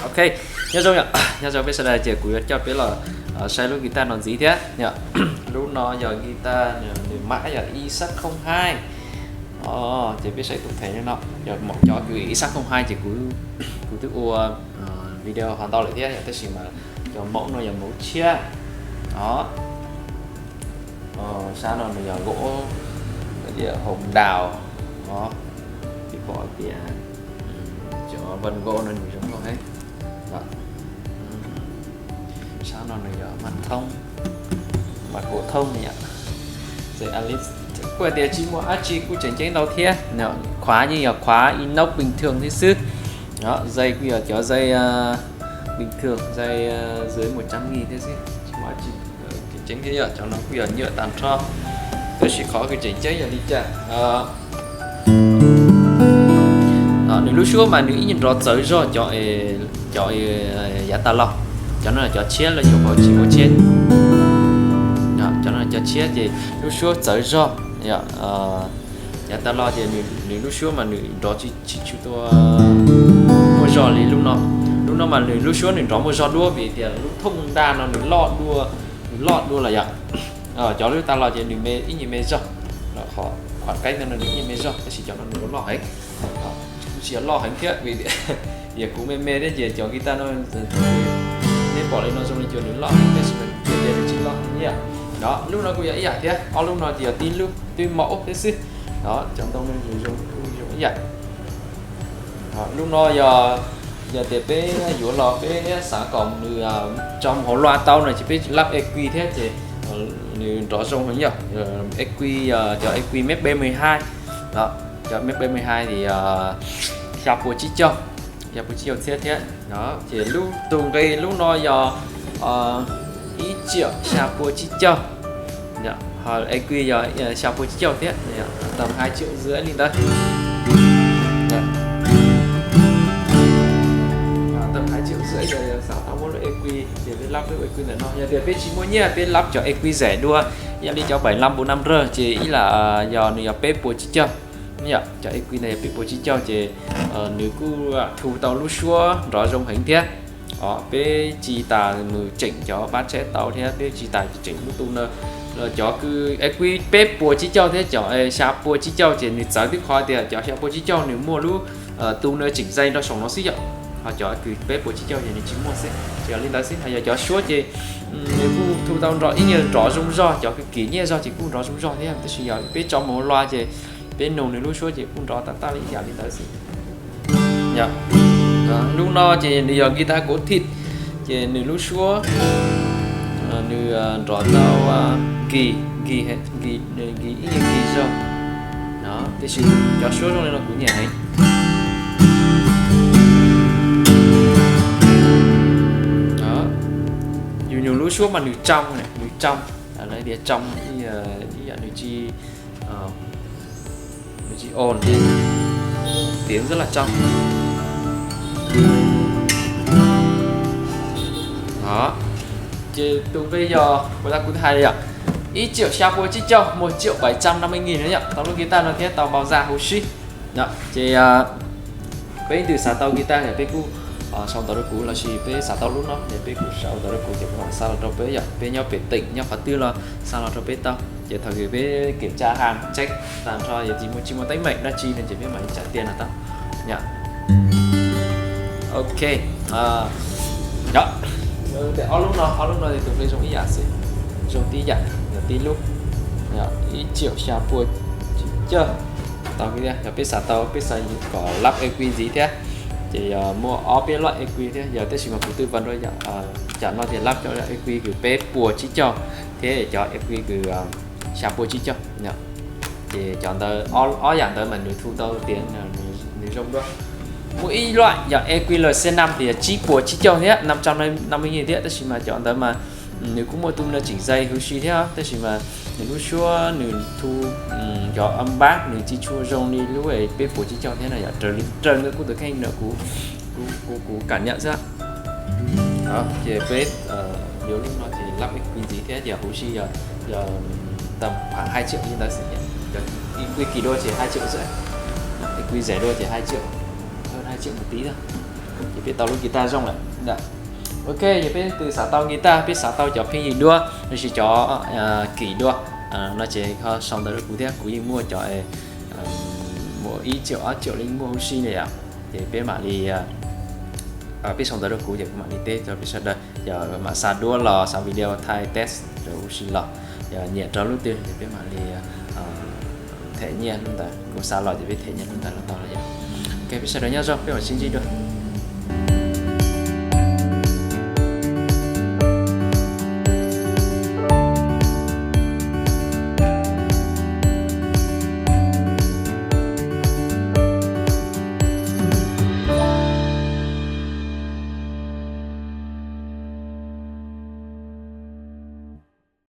Ok, nyob zoo, nyob zoo peb sawv daws, ces kuv yuav coj peb los saib lub guitar no ntxiv thiab yom. Lub no yog guitar, nws mã yog i sab không hai. Ces peb saib tus phem no, yog mẫu cov kws i sab không hai ces kuv twb ua video hov ntau lawm thiab, tab sis mas cov mẫu no yog mẫu tshiab. Đó. Sab no nws yog gỗ, hồng đào. Đó. Peb pom tias cov vân gỗ no nws zoo nkauj heev. Sab no nws yog mã thông, mã phổ thông yom. Kuj hais tias tsis muaj dab tsi, kuj tseem ceeb ntau thiab. Khóa yeej yog khóa inox bình thường thiab xwb. Dây kuj yog cov dây bình thường, dây dưới một trăm nghìn thiab xwb, tsis muaj dab tsi. Tseem ceeb thiab yom, cov no kuj yog nhựa tag nrho. Tab sis qhov kws tseem ceeb yog li cas? Nws lub suab mas nws ib nyuag nrov txawv zog cov, cov yav tas los. Cov no cov tshiab los yog tsis ua tshiab. Cov no cov tshiab ces lub suab txawv zog. Yav tas los ces nws lub suab mas nws nrov tsis tshua muaj zog li lub no. Lub no mas nws lub suab nws nrov muaj zog dua vim tias lub thông đa no nws loj dua, nws loj dua lawm yom. Cov lub tas los ces nws me ib nyuag me zog, qhov kab no nws ib nyuag me zog, tab sis cov no nws loj heev. Kuj tsis yog loj heev thiab vim tias kuv me me thiab ces cov guitar no, nej pom li no zoo li cuag nws loj heev tab sis tias nws tsis loj heev yom. Đó, lub no kuj yog ib yam thiab, ob lub no ces yog tib lub, tib mẫu thiab xwb. Đó, cov ntoo no nws zoo, kuj zoo ib yam. Lub no yog, yog tias peb yuav los peb xav kom nws tso mus hauv loa tau no ces peb lắp EQ thiab ces nws nrov zoo heev yom. EQ, cov EQ mép B mười hai. Đó, cov mép B mười hai thì xya pua tsib caug, xya pua tsib caug txhiab thiab. Đó, ces lub tus nqi lub no yog ib triệu xya pua tsib caug. Ho EQ yog xya pua tsib caug thiab, tầm hai triệu rưỡi li ntawd. Tầm hai triệu rưỡi, yog xav tau muab lub EQ ces peb lắp lub EQ ntawm no. Yog tias peb tsis muaj nyiaj peb lắp cov EQ rẻ dua, yam li cov bảy lăm bốn năm R ces ib lam yog nws yog peb pua tsib caug. Yom, cov EQ ntawd yog peb pua tsib caug ces nws kuj thu tau lub suab nrov zoo heev thiab. Peb tsis tas mus tseem cov bab tsheb tau thiab peb tsis tas tseem lub tu no. Cov kws EQ peb pua tsib caug thiab cov xya pua tsib caug ces nws txawv twb qhov tias cov xya pua tsib caug nws muaj lub tu no chỉnh dây nrog saum no xwb yom. Ho cov kws peb pua tsib caug ces nws tsis muaj xwb, ces yog li ntawd xwb. Ho yog cov suab ces nws kuj thu tau nrov ib nyuag nrov zoo zog, cov kws kim nyiaj zog ces kuj nrov zoo zog thiab, tab sis yog peb tso mus ua loa ces peb nug nws lub suab ces kuj nrov tag tag li ib yam li ntawd xwb. Lub no ces nws yog guitar kov thij, ces nws lub suab nws nrov tau kis, kis, kis ib nyuag kis zog. Tiam sis cov suab zoo li no kuv nyiam heev. Yus nug lub suab mas nws tsoo, nws tsoo, lawv tias tsoo ib yam nws tsis, nws tsis ổn, tiếng rất là trong. Đó. Ces tus nqi yog, kuv tau kuv hais yom, ib triệu xya pua tsib caug, một triệu bảy trăm năm mươi nghìn no yom, tau lub guitar no thiab tau bao da huv si. Ces peb leej twg xav tau guitar ces peb kuj sau ntawv rau kuv, lossis peb xav tau lub no ces peb kuj sau ntawv rau kuv ces kuv mam xa los rau peb yom. Peb nyob pem tỉnh nyob qhov twg los xa los rau peb tau. Ces thaum kws peb kiểm tra hàng check tag nrho yog tsis muaj, tsis muaj teeb meem dab tsi no ces peb mam li trả tiền no tau. Ok. Ob lub no, ob lub no ces tus nqi zoo ib yam xwb, zoo tib yam, yog tib lub, ib triệu xya pua tsib caug. Tau, yog peb xav tau, peb xav kom lắp EQ ntxiv thiab, ces yog muaj ob peb lub EQ thiab, yog tab sis mas kuv tư vấn rau yom, cov no ces lắp cov EQ kws peb pua tsib caug thiab cov EQ kws xya pua tsib caug. Ces cov ntawd, ob yam ntawd mas nws thu tau tias nws zoo dua. Muaj ib lub yog EQ L C năm thì tsib pua tsib caug thiab, năm trăm năm mươi nghìn thiab, tab sis mas cov ntawd mas nws kuj muaj tu nws chỉnh dây huv si thiab, tab sis mas nws lub suab nws thu, cov âm bass nws tsis tshua zoo li lub peb pua tsib caug thiab no yom, raws li, raws li kuv tus kheej no kuv, kuv, kuv cảm nhận xwb. Ces peb yuav lub no ces lắp EQ ntxiv thiab ces huv si yog, yog tầm khoảng hai triệu li ntawd xwb, yog EQ kis dua ces hai triệu rưỡi, EQ rẻ dua ces hai triệu, hơn hai triệu một tí thôi. Ces peb tau lub guitar zoo lawm. Ok, yog peb twg xav tau guitar, peb xav tau cov pheej yig duab los sis cov kim duab no ces ho sau ntawv rau kuv thiab, kuv yeej muaj cov ib triệu ob triệu li, yeej muaj huv si li yom. Ces peb mam li, peb sau ntawv rau kuv ces kuv mam li teb rau peb sawv daws. Yog mam xa duab los xa video thaij test rau huv si los, yog nyiam rau lub twg ces peb mam li them nyiaj lub ntawd, kuv xa los ces peb them nyiaj lub ntawd los tau lawm yom. Ok, peb sawv daws nyob zoo, peb mam sib ntsib dua.